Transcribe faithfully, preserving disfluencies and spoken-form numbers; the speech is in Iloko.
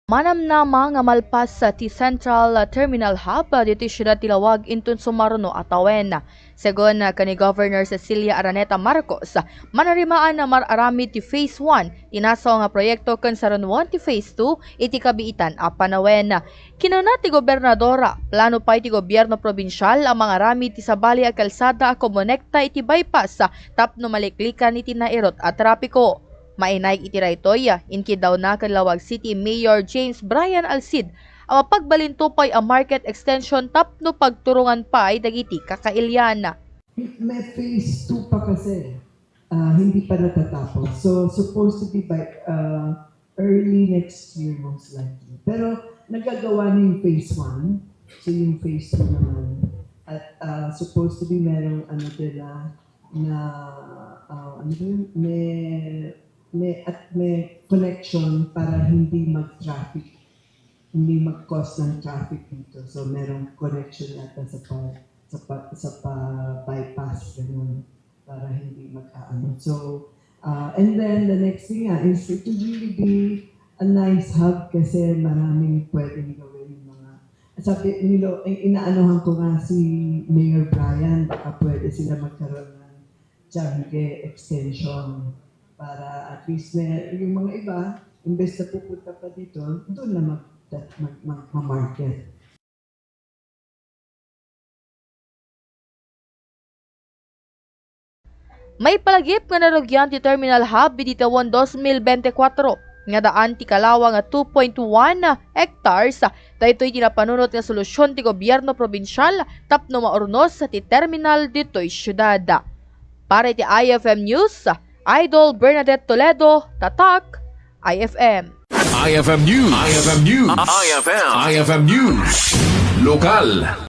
Manamnama nga malpas ti Central Terminal Hub ditoy siudad ti Laoag inton sumaruno a tawen. Segun ken ni Governor Cecilia Araneta Marcos, manarimaan a mar-aramid ti Phase one ti nasao nga proyekto ken sarunoen ti Phase two iti kabiitan a panawen. Kinuna ti gobernadora, plano pay ti gobyerno probinsial a mangaramid ti sabali a kalsada a kumonekta iti bypass tapno maliklikan iti nairut a trapiko. Mainaig iti daytoy, inkiddawna ken Laoag City Mayor James Brian Alcid a mapagbalinto pay a market extension tapno pagturongan pay dagiti kakailian. May phase two pa kasi. Ah, hindi pa natatapos. So, supposed to be by, ah, early next year, most likely. Pero nagagawa na yung phase one. So, yung phase two naman. At, ah, supposed to be merong ano din na, na, ah, ano ba yun? May, may, at may connection para hindi mag-traffic, hindi mag-cause ng traffic dito. So, merong connection yata sa pa, sa pa, sa pa bypass, ganun, para hindi mag-aano. So, ah, and then the next thing nga is it would really be a nice hub kasi maraming pwedeng gawin yung mga, sabi, nilo, eh, inaanohan ko nga si Mayor Brian, baka pwede sila magkaroon ng Jangge extension para at least may, yung mga iba, imbes na pupunta pa dito, doon na mag, mag, mag, mag-market. Maipalagip nga narugian ti terminal hub idi tawen dos mil bente kuatro nga daan ti kalawa nga two point one hectares. Daytoy ti napanunot nga solusyon ti gobyerno probinsial tapno maurnos ti terminal ditoy siudad. Para iti I F M News, Idol Bernadette Toledo, Tatak, I F M. I F M News. I F M News. I F M. I F M News. Lokal.